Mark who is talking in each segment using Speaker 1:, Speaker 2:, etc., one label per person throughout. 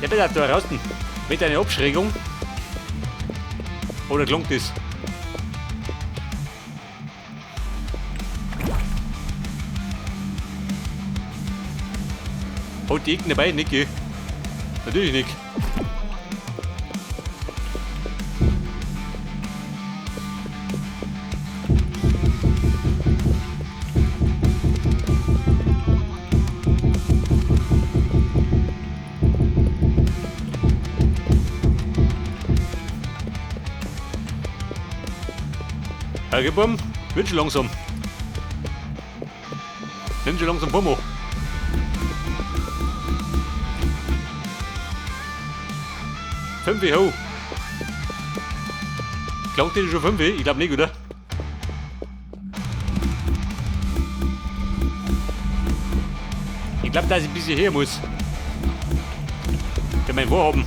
Speaker 1: Ja, bitte da raus mit einer Abschrägung. Oder klangt das? Hat die Ecken dabei? Nicht, gell? Natürlich nicht. Ja, gib ihm. Wird schon langsam. Nimm schon langsam Pomo. Fünf ho. Klangt die schon 5? Ich glaube nicht, oder? Ich glaube, dass ich ein bisschen her muss. Für mein Vorhaben.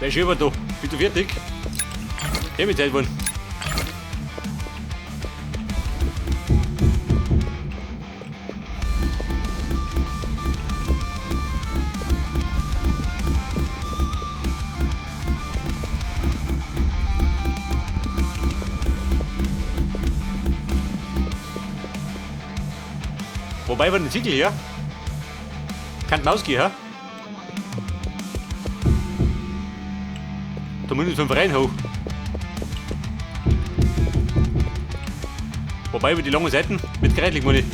Speaker 1: Wer ist über da? Bist du fertig? Hier mit Zeit wollen. Wobei wir den Ziegel hier. Kann man ausgehen, ja? Da muss ich fünf rein hoch. Wobei über die langen Seiten mit Gerät liegen wir nicht.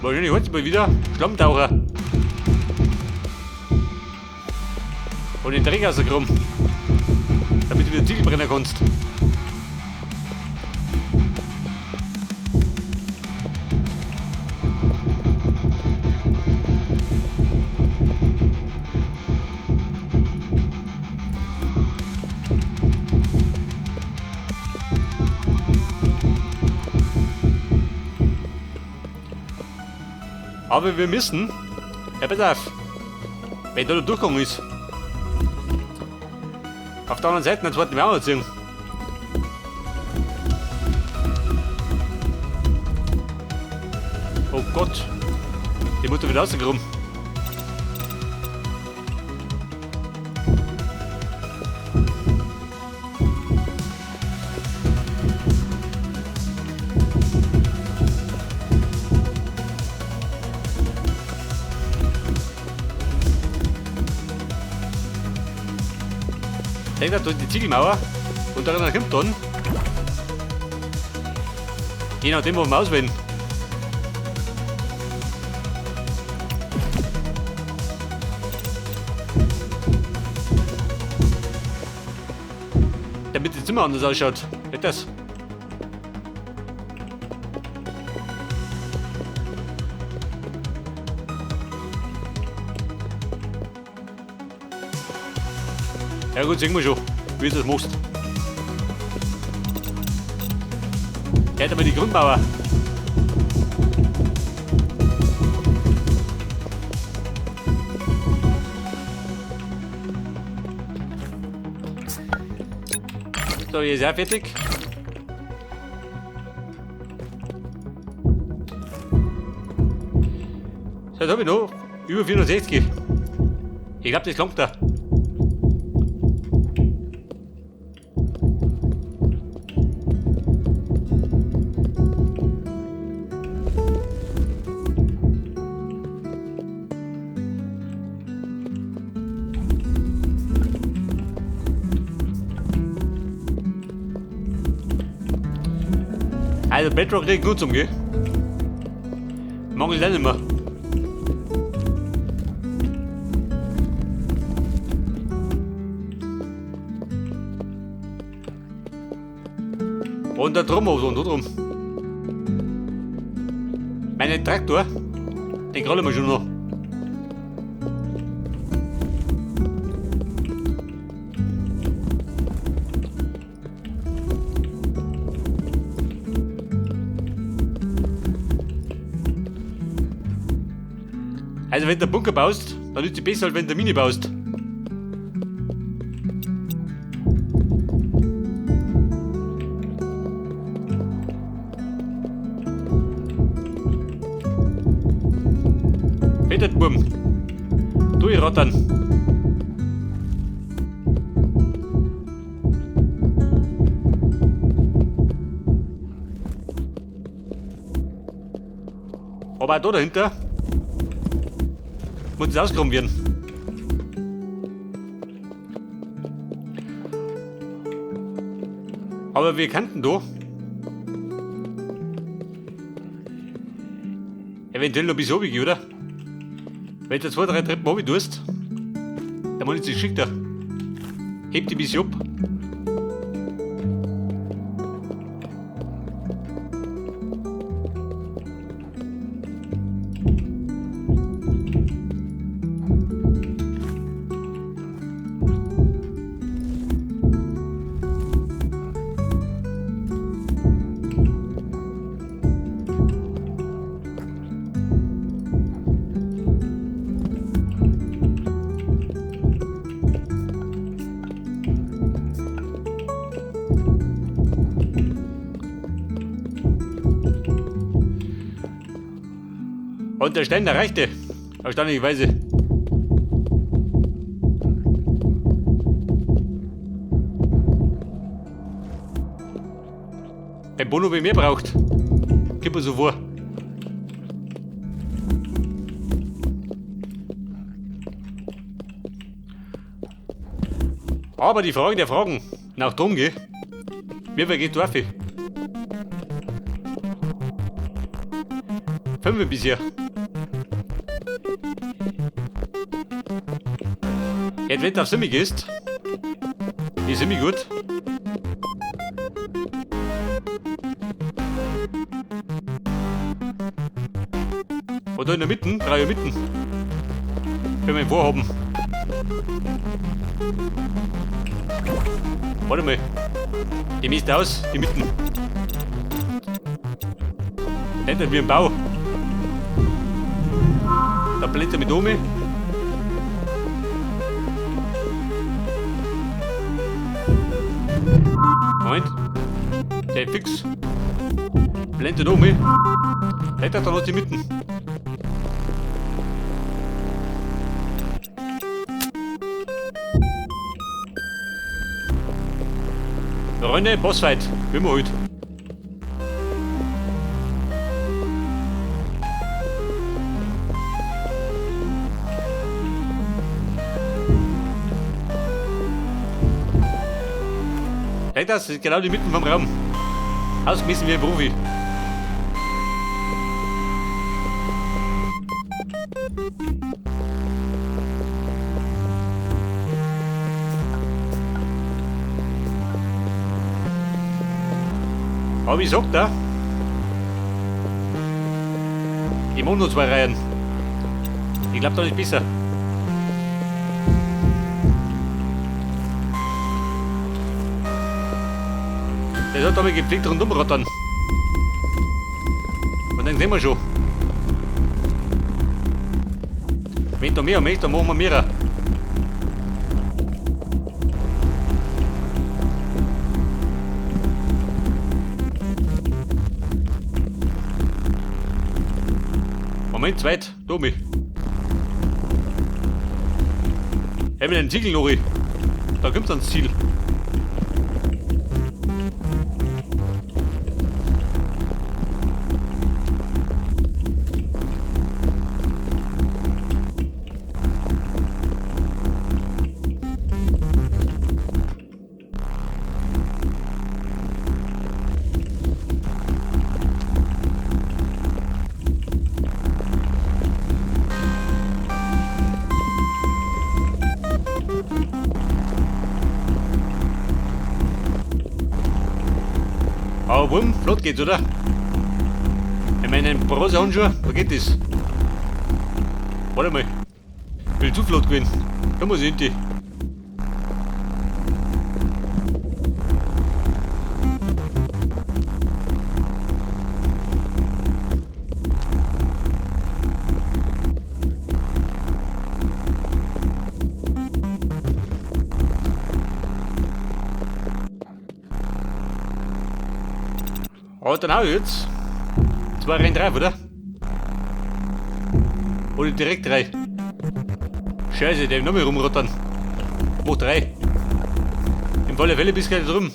Speaker 1: Wahrscheinlich heute mal wieder Schlammtaucher. Und den Dreck rausgekommen. Damit du wieder Ziegel brennen kannst. Aber wir müssen. Ja, pass auf. Wenn da der Durchgang ist. Auf der anderen Seite einen zweiten Mauer ziehen. Oh Gott. Die Mutter wieder rausgekommen. Denk da die Ziegelmauer und dann kommt dann. Je nachdem, wo wir auswählen. Damit das Zimmer anders ausschaut. Nicht das? Ja gut, sehen wir schon, wie du das machst. Hätte aber die Grundmauer. So, hier ist auch fertig. So, jetzt habe ich noch über 460. Ich glaube, das langt da. Also Bedrock kriegt gut zum, gell? Morgen ist nicht mehr. Und da drum, und da drum. Meinen Traktor, den krallen wir schon noch. Also wenn du einen Bunker baust, dann ist es besser, als wenn du eine Mine baust. Fettet Burm. Durchrattern. Aber auch da dahinter muss es ausgeräumt werden. Aber wir könnten da eventuell noch bis oben gehen, oder? Wenn du 2, 3 Treppen oben tust, dann mach ich es geschickter. Heb die bis ab. Und der Stein, der reichte, erstaunlicherweise. Beim Bono wie mehr braucht, kommt mir so vor. Aber die Frage der Fragen, nach drum geh, wie weit geht Dorfe? 5 bisher. Jetzt, wenn du auf Simi gehst, ist Simi gut. Und da in der Mitte, 3 Mitten, für mein Vorhaben. Warte mal, die misst aus, die Mitten. Nicht wie ein Bau. Da blättert mit um. Moment. Der ist fix. Blendet um. Blättert dann noch die Mitten. Freunde, Bossfight. Wie immer heute. Hey, das ist genau die Mitte vom Raum. Ausgemessen wie ein Profi. Aber wie sagt er? Ich mach nur 2 Reihen. Ich glaub, da ist besser. Der hat aber gepflegt rundum rattern. Und dann sehen wir schon. Wenn da mehr möchte, dann machen wir mehr. Moment, zweit, da mich. Hey, mit dem Ziegel noch. Da kommt's ans Ziel. Aber wumm, flott geht's, oder? Ich meine, ein Bronzehandschuh, da geht das. Warte mal. Bin zu flott gewesen. Da muss ich hin. Aber dann hau ich jetzt. Zwei rein drauf, oder? Oder direkt drei. Scheiße, der will noch mehr rumrottern. Mach drei. Im Falle Fälle bist du gleich drüben.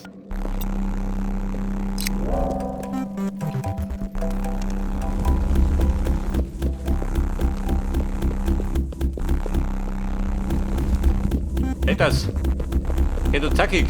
Speaker 1: Geht das? Geht doch zackig.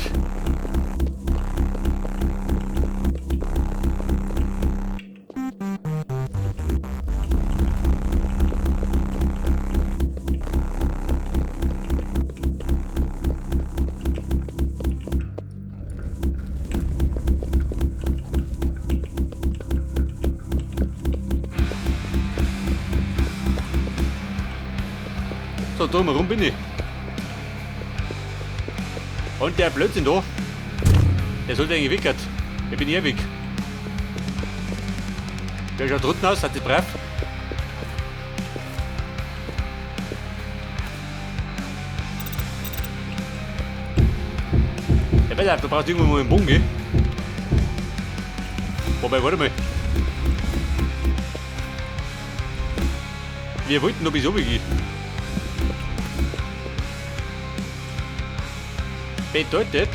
Speaker 1: So, drumherum bin ich. Und der Blödsinn da, der sollte eigentlich weg. Ich bin eh weg. Der schaut unten aus, hat die brav. Ja, pass auf, du brauchst irgendwann mal einen Bogen, gell? Wobei, warte mal. Wir wollten noch bis oben gehen. Bedeutet,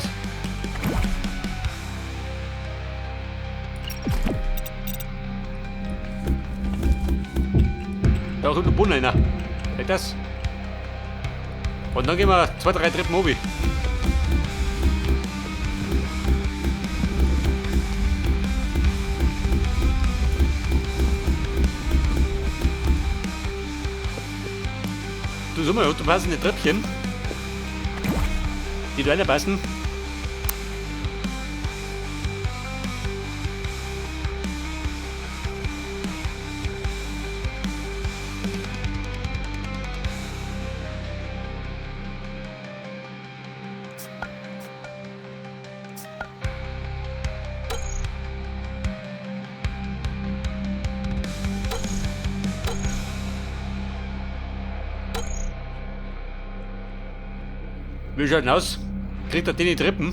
Speaker 1: da kommt der Boden rein. Seht das? Und dann gehen wir 2, 3 Treppen runter. Du, sag mal, du passende Treppchen, die da reinpassen. Wie schaut denn aus? Kriegt er die Treppen?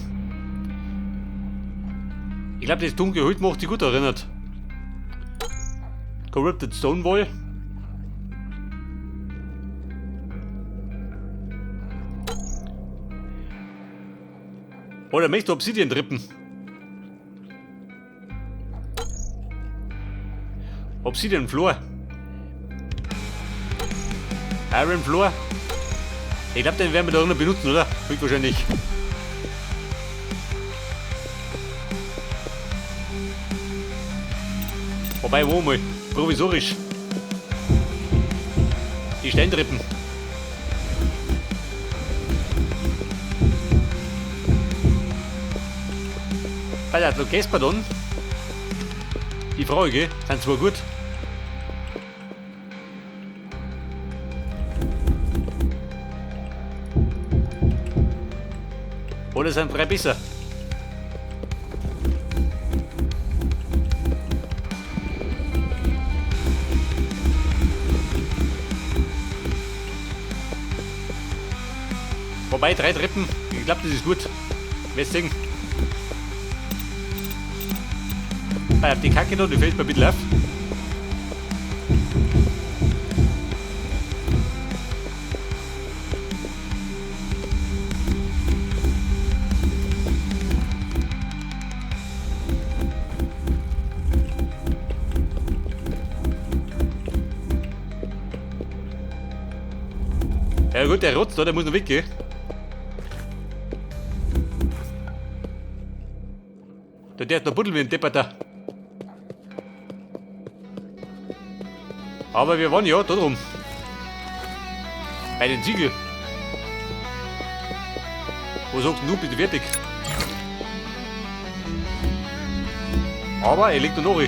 Speaker 1: Ich glaub, das dunkle Holz macht sich gut erinnert. Corrupted Stonewall. Oder möchtest du Obsidian-Treppen? Obsidian Floor. Iron Floor. Ich glaub, den werden wir da noch benutzen, oder? Höchstwahrscheinlich. Wobei, wo mal? Provisorisch. Die Steintreppen. Alter, du gehst mal dann. Die Frage, sind zwar gut. Oder sind drei besser? Wobei, 3 Treppen, ich glaub, das ist gut. Wirst sehen. Ah, die Kacke da, die fällt mir ein bisschen auf. Ja gut, der rotzt da, der muss noch weggehen. Der hat noch Buddel wie ein Deppert. Aber wir waren ja da drum. Bei den Ziegel. Wo sagst du, bitte fertig? Aber er liegt noch nach.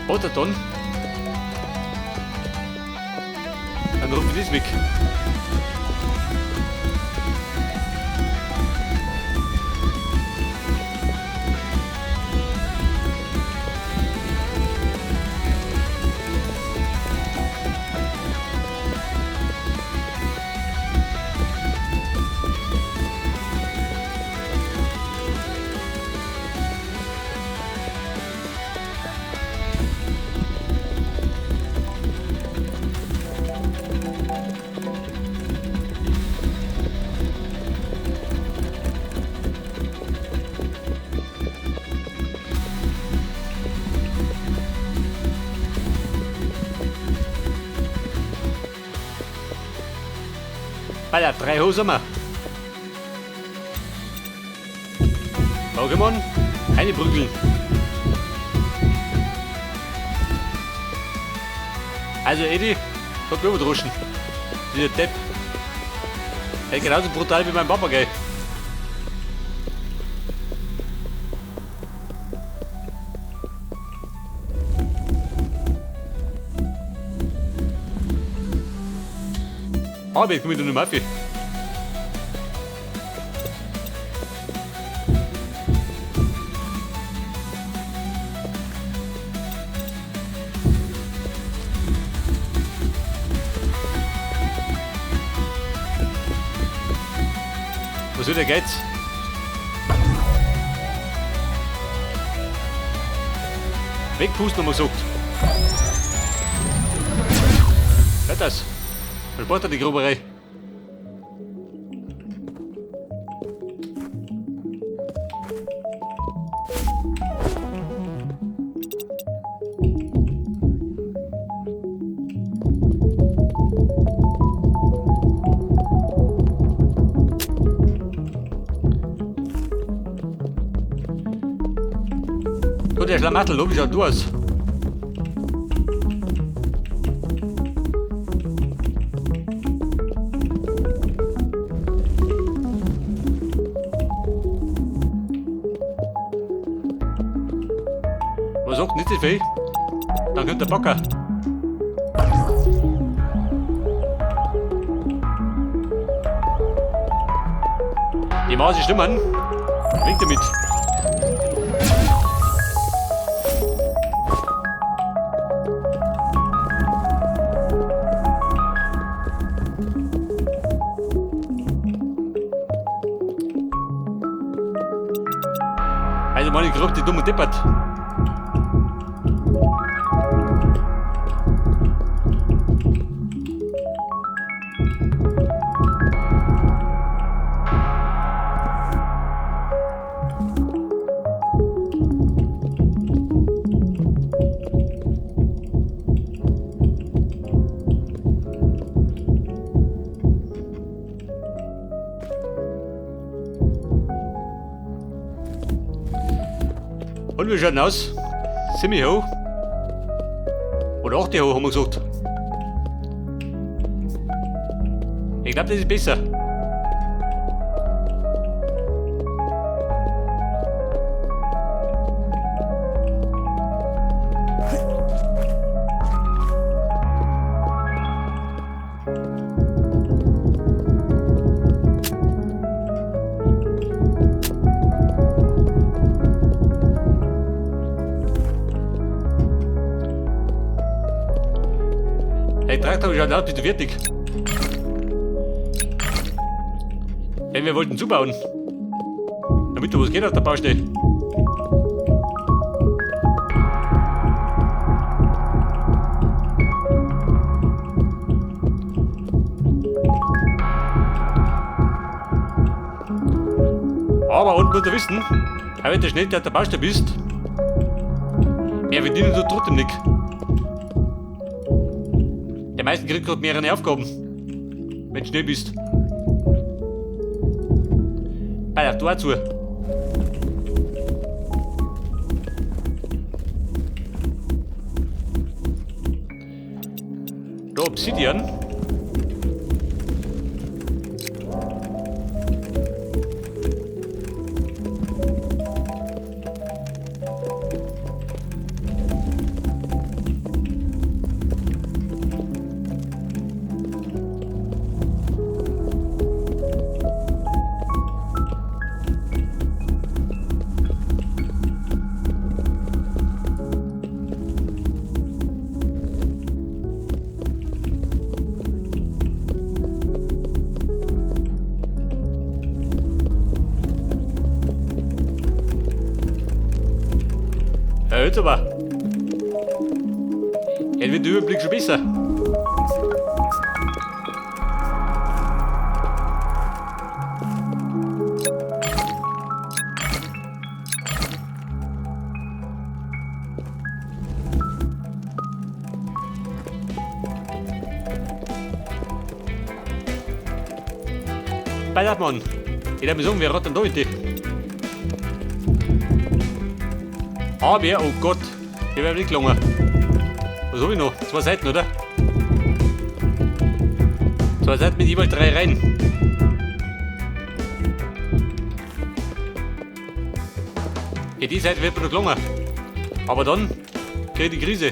Speaker 1: Hat er dann? Dann rufen wir das weg. Bei 3 Hosen haben wir. Pokémon, keine prügeln. Also Eddie, hat mir überdroschen. Dieser Depp. Ey, genauso brutal wie mein Papa, gell? Aber jetzt komme ich da nicht mehr auf. Was soll der Geiz? Wegpusten haben wir gesagt. Hört das? Was braucht er die Gruberei? So, der Schlamassel, wie schaut du aus? Was sagt nicht so viel? Dann kommt der Bagger. Die Maße stimmen. Weg damit. Also meine ich grad die dumme Deppert. Und wir schauen aus? Ziemlich hoch. Oder 8 hoch, haben wir gesagt. Ich glaub, das ist besser. Hey, Traktor, wie schaut aus? Bist du fertig? Hey, wir wollten zubauen. Damit du was geht auf der Baustelle. Aber unten musst du wissen, auch wenn du schnell auf der Baustelle bist, mehr verdienen du trotzdem nicht. Der meisten kriegt gerade mehrere Aufgaben, wenn du schnell bist. Bei der Tor zu. Da Obsidian. Ja, jetzt aber. Jetzt wird der Überblick schon besser. Pass auf, Mann. Ich darf mir sagen, wer hat denn da in die? Aber, oh Gott, die werden nicht gelungen. Was hab ich noch? 2 Seiten, oder? 2 Seiten mit jeweils 3 Reihen. Ja, die Seite wird mir noch gelungen. Aber dann krieg ich die Krise.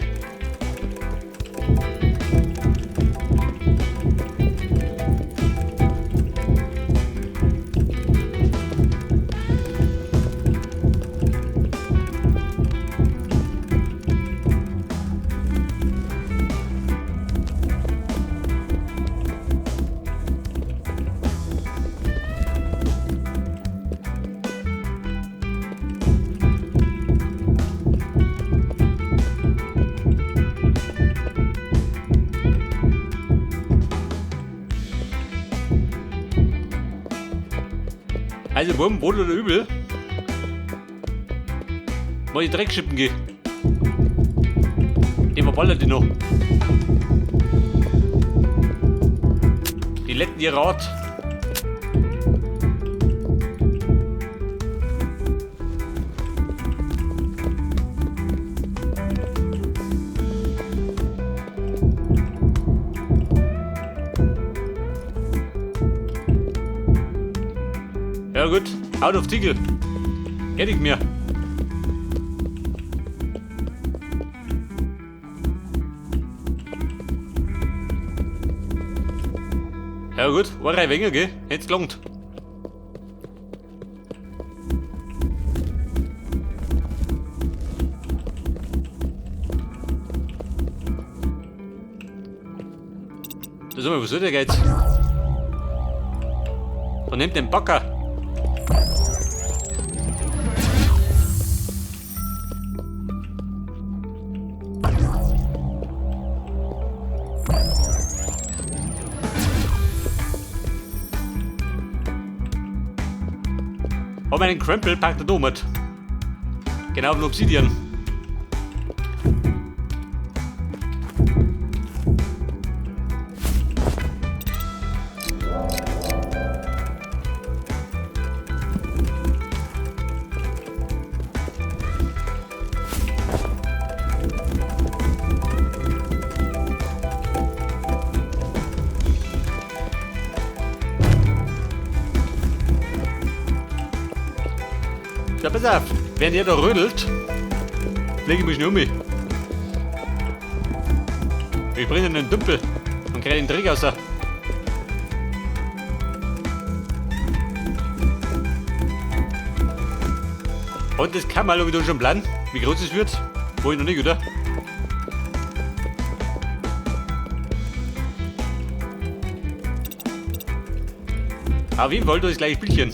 Speaker 1: Also, Wurm, wohl oder übel, mal die Dreckschippen gehen. Die verballert die noch. Die letten ihr Rad. Ja gut, out of Tiegel. Hätte ich mir. Ja gut, war ein wenig, gell? Hätt's gelangt. Das ist aber, was soll der Geiz? Dann nimmt den Bagger. Hab einen Krempel, packt er da mit. Genau, den Obsidian. Ja, pass auf, während ihr da rödelt, lege ich mich schnell um mich. Ich bringe einen Dümpel und kriege den Dreck raus. Und das kann man wieder schon planen, wie groß es wird. Wo ich noch nicht, oder? Auf jeden Fall da das gleiche Spielchen.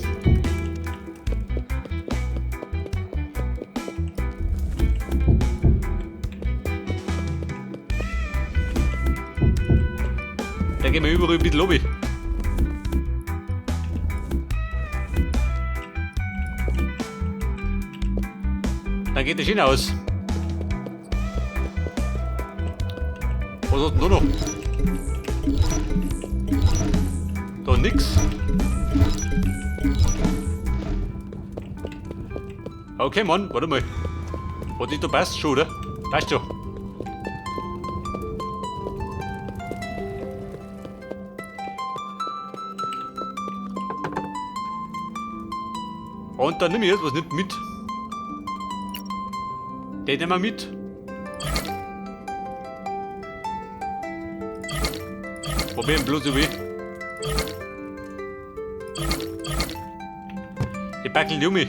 Speaker 1: Da gehen wir überall ein bisschen runter. Dann geht der Schiene aus. Was hat denn da noch? Da nix. Okay, Mann, warte mal. Was nicht, da passt schon, oder? Passt schon. Und dann nimm ich jetzt was nicht mit. Den nehmen wir mit. Probieren bloß so weh. Die packeln die um mich.